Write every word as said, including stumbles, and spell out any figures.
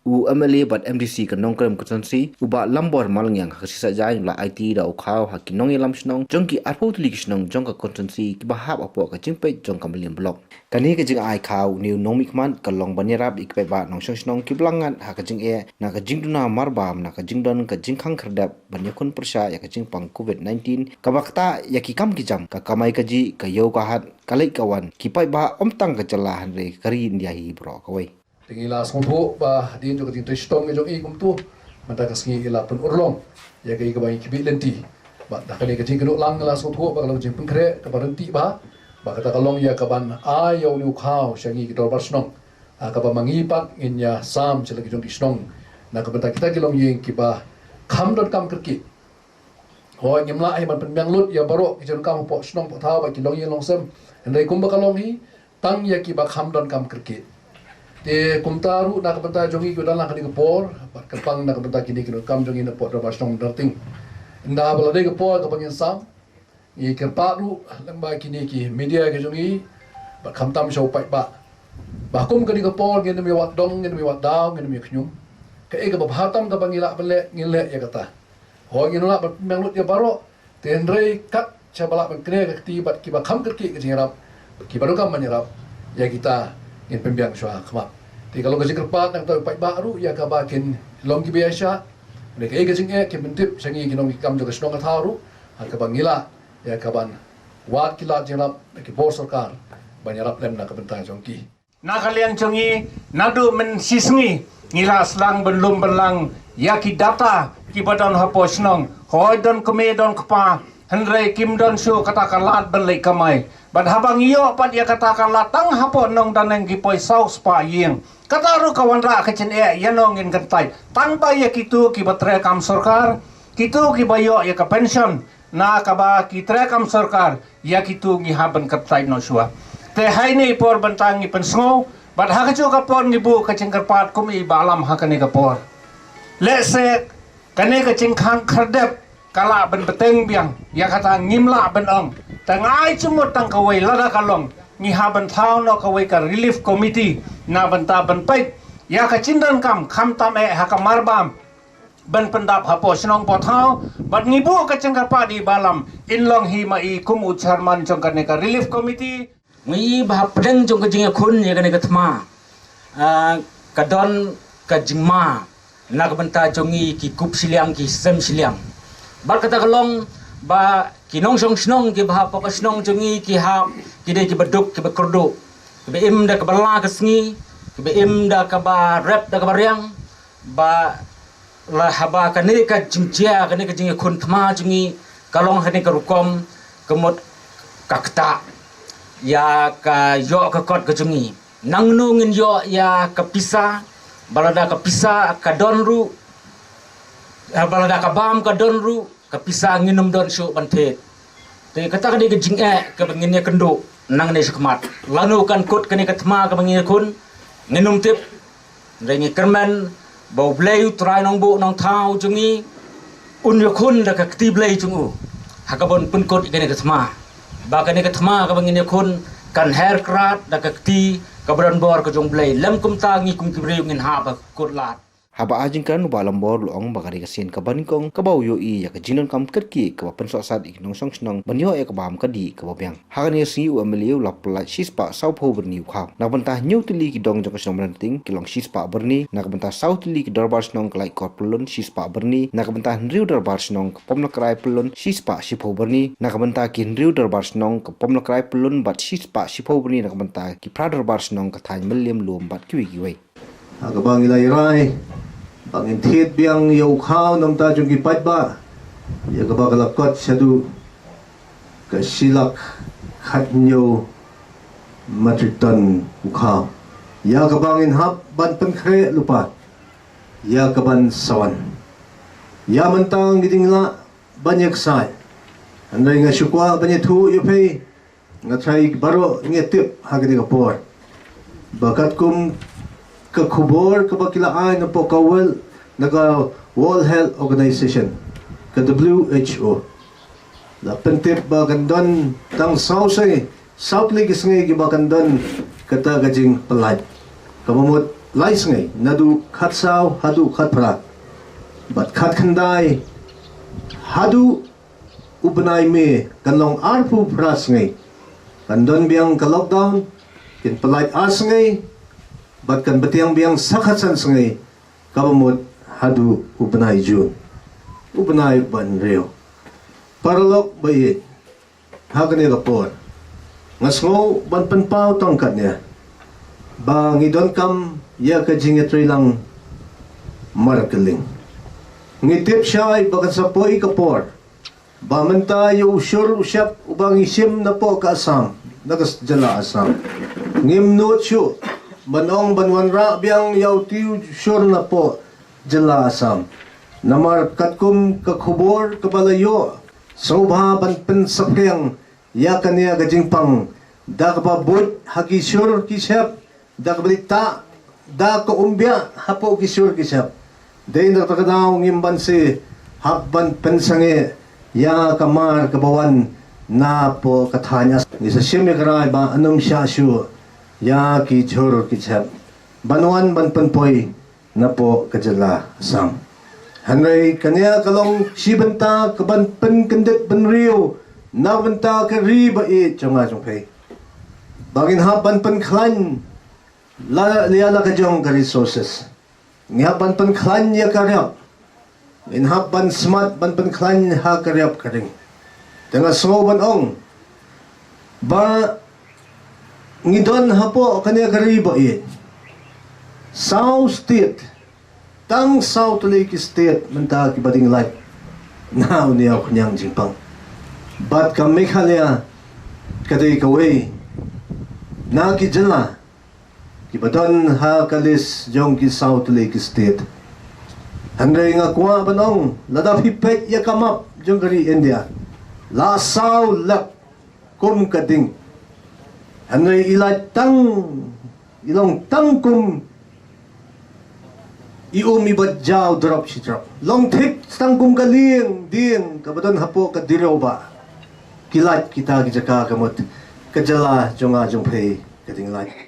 U M L A bad M D C ka Nongkrem Constituency, u Bah Lambor Malngiang, ha ka sngi Saitjaiñ u la aiti da u khaw ha ki nongïalam shnong jong ki arphew tylli ki shnong jong ka constituency kiba hap hapoh ka jingpeit jong ka Mylliem Block. Kane ka jingai khaw une u nongmihkhmat ka long ban ïarap ïa ki paidbah nongshong shnong kiba la ngat ha ka jingeh na ka jingduna marbam na ka jingdon ka jingkhang khyrdep ban ïakhun pyrshah ïa ka jingpang covid nineteen kaba ktah ïa ki kam ki jam, ka kamai kajih, ka ïew ka hat, ka leit ka wan, ki paidbah ym tang ka jylla hynrei ka ri India hi baroh kawei. Te ngi la sngewthuh ba hadien jong ka jingtrei shitom ka jong i kumto, mynta ka sngi i la pynurlong ïa kaei kaba ngi khmih lynti. Bad da kane ka jingkynduh lang ngi la sngewthuh ba ka long ka jingpynkhreh kaba ryntih bha, ba kata ka long ïa kaban ai ïa une u khaw sha ngi ki dorbar shnong, ha kaba ma ngi pat ngin ïa sam sha la ki jong ki shnong na ka bynta kita ki longïing kiba kham donkam kyrkieh. Hooid, ngim lah hi ban pynbiang lut ïa baroh ki jingdonkam hapoh shnong hapoh thaw bad ki longïing longsem, hynrei kumba ka long hi, tang ïa kiba kham donkam kyrkieh. Te kumta ruh na ka bynta jong ngi kiba don lang kane ka por, bad kyrpang na ka bynta kine ki nongkam jong ngi na poh dorbar shnong Darting, ynda ba la dei ka por kaba ngin sam, ngi kyrpad ruh lyngba kine ki media ki jong ngi, bad khamtam sha u paidbah, ba kum kane ka por ngin ym ïa wad dong, ngin ym ïa wad daw, ngin ym ïa khñium. Kaei kaba bha tam kaba ngi lah ban leh, ngin leh ïa kata. Hooid, ngin lah ban pynbiang lut ïa baroh, te hynrei kat shaba lah ban kren ka kti bad kiba kham kyrkieh ka jingïarap, kiba donkam ban ïarap ïa kita, ngin pynbiang shuwa khmat. Te ka long ka jingkyrpad na ka bynta u paidbah ruh ïa kaba kin long kiba ïaishah. Hynrei kaei ka jingeh kin pyntip sha ngi ki nongkam jong ka shnong ka thaw ruh, ha kaba ngi lah ïa kaban wad ki lad jingïarap na ki bor sorkar ban ïarap lem na ka bynta jong ki. Na ka liang jong ngi, naduh mynshisngi ngi la sdang ban lum ban lang ïa ki data kiba don hapoh shnong. Hooid, don kmie don kpa, hynrei kim don shuh kata ka lad ban leit kamai. Bad haba ngi ïoh pat ïa kata ka lad tang hapoh Nongdaneng ki poi saw spah ïing, kata ruh ka wanrah ka jingeh ïa no ngin kyntait. Tang ba ïa kito kiba trei kam sorkar, kito kiba ïoh ïa ka pension na kaba ki trei kam sorkar, ïa kito ngi hap ban kyntait noh shuwa. Te ha ine i por bynta ngi pynsngew, bad ha kajuh ka por ngi buh ka jingkyrpad kum i Bah Lam ha kane ka por. Lehse kane ka jingkhang khyrdep ka lah ban bteng biang, ïa kata ngim lah ban ong. Te nga ai jingmut tang kawei, lada ka long, ngi hap ban thaw noh kawei ka relief committee na bynta ban peit ïa ka jingdonkam, khamtam eh ha ka marbam ban pyndap hapoh shnong hapoh thaw, bad ngi buh ka jingkyrpad ïa i Bah Lam in long hi ma i kum u chairman jong kane ka relief committee. Ngi i ba hapdeng jong ka jingïakhun ïa kane ka thma, ah, ka don ka jingma na ka bynta jong ngi ki kup shiliang ki sem shiliang. Bad kata ka long ba ki nongshong shnong kiba hapoh ka shnong jong ngi ki hap, ki dei kiba duk kiba kyrduh, kiba im da kaba la ka sngi, kiba im da kaba rep da kaba riang. Ba la haba kane ka jingjia, kane ka jingïakhun thma jong ngi ka long kane ka rukom, ka mut ka ktah ïa ka ïoh ka kot ka jong ngi. Nangno ngin ïoh ïa ka pisa, ba lada ka pisa ka don ruh, eh, ba lada ka bam ka don ruh, ka pisa ngin ym don shuh ban thied. Te kata ka dei ka jingeh kaba ngin ïakynduh nangne shakhmat. Lano kan kut kane ka thma kaba ngin ïakhun, ngin ym tip. Hynrei ngi kyrmen ba U Blei U Trai Nongbuh Nongthaw jong ngi un ïakhun da ka kti blei jong u ha kaba un pynkut ïa kane ka thma. Ba kane ka thma kaba ngin ïakhun kan her krad da ka kti kaba don bor ka jong U Blei. Lym kumta ngi kum ki briew ngin hap ha ka kut lad. Haba ai jingkren u Bah Lambor u la ong ba ka dei ka sien kaba nyngkong kaba u ïohi ïa ka jingdonkam kyrkieh kaba pynsohsat ïa ki nongshong shnong ban ïoh ïa ka bam ka dih kaba biang. Ha kane ka sngi u M L A u la pyllait shispah sawphew byrni u khaw. Na ka bynta hynñiew tylli ki dong jong ka shnong Mawryngkneng ki long shispah byrni, na ka bynta saw tylli ki dorbar shnong ka Laitkor Pyllun shispah byrni, na ka bynta hynriew dorbar shnong ka Pomlakrai Pyllun shispah shiphew byrni, na ka bynta ki hynriew dorbar shnong ka Pomlakrai Pyllun bad shispah shiphew byrni, na ka bynta ki phra dorbar shnong ka thaiñ Mylliem Lum bad kiwei kiwei. Ha kaba ngi la rai ba ngin thied biang ïa u khaw na ka bynta jong ki paidbah, ïa kaba ka la kot shaduh ka shi lak khathynñiew metric ton u khaw, ïa kaba ngin hap ban pynkhreh lypa ïa kaban sa wan. Ïa mynta ngi dang lah ban ïaksaid, hynrei nga shu kwah ban ïathuh ïa phi, nga trai baroh ngi tip ha kane ka por ba katkum ka khubor kaba ki la ai na ka World, na ka World Health Organization, ka W H O, la pyntip ba kan don tang saw sngi, saw tylli ki sngi kiba kan don kata ka jingpyllait, kaba mut Lai sngi naduh khatsaw haduh khatphra bad khatkhyndai haduh u bnai May kan long arphew phra sngi. Kan don biang ka lockdown, kin pyllait ar sngi bad kan btiang biang sa khatsan sngi, kaba mut haduh u bnai June, u bnai uba hynriew. Paralok ba ïeit, ha kane ka por nga sngew ban pynpaw tang katne ba ngi donkam ïa ka jingïatreilang markylliang. Ngi tip shai ba kan sa poi ka por ba mynta ïa u shur u shep uba ngi shim napoh ka Assam, na ka jylla Assam, ngim nud shuh ban ong ban wanrah biang ïa utu u shur napoh jylla Assam. Namar katkum ka khubor kaba la ïoh, sngewbha ban pynsaphriang ïa kane ka jingpang da kaba buit ha ki shur ki shep, da kaba leit tah da ka umbiah hapoh ki shur ki shep. Dei na kata ka daw ngim banse hap ban pynsangeh ïa ka mar kaba wan napoh ka thaiñ Assam. Ngi sa shim ïa ka rai ba ym shah shuh ïa ki shur ki shep ban wan ban pynpoi napoh ka jylla Assam. Hynrei kane ka long shi bynta kaban pynkyndit bynriew na bynta ka ri ba ïeit jong nga jong phi, ba ngin hap ban pynkhlaiñ la ïa la ka jong ka resources. Ngi hap ban pynkhlaiñ ïa ka riap. Ngin hap ban smat ban pynkhlaiñ ha ka riap ka ring. Te nga sngew ban ong ba ngi don hapoh kane ka ri ba ïeit saw state, tang saw tylli ki state mynta kiba dang lait na une u khñiang jingpang. Bad ka Meghalaya ka dei kawei na ki jylla kiba don ha ka list jong ki saw tylli ki state. Hynrei nga kwah ban ong, lada phi peit ïa ka map jong ka ri India, la saw lap kum ka ding. Hynrei i lait tang, i long tang kum i um iba jaw drop shi drop. Long thik tang kum ka lieng dieng kaba don hapoh ka Dirioba. Ki lait kita ki jaka ka mut ka jylla jong nga jong phi ka dang lait.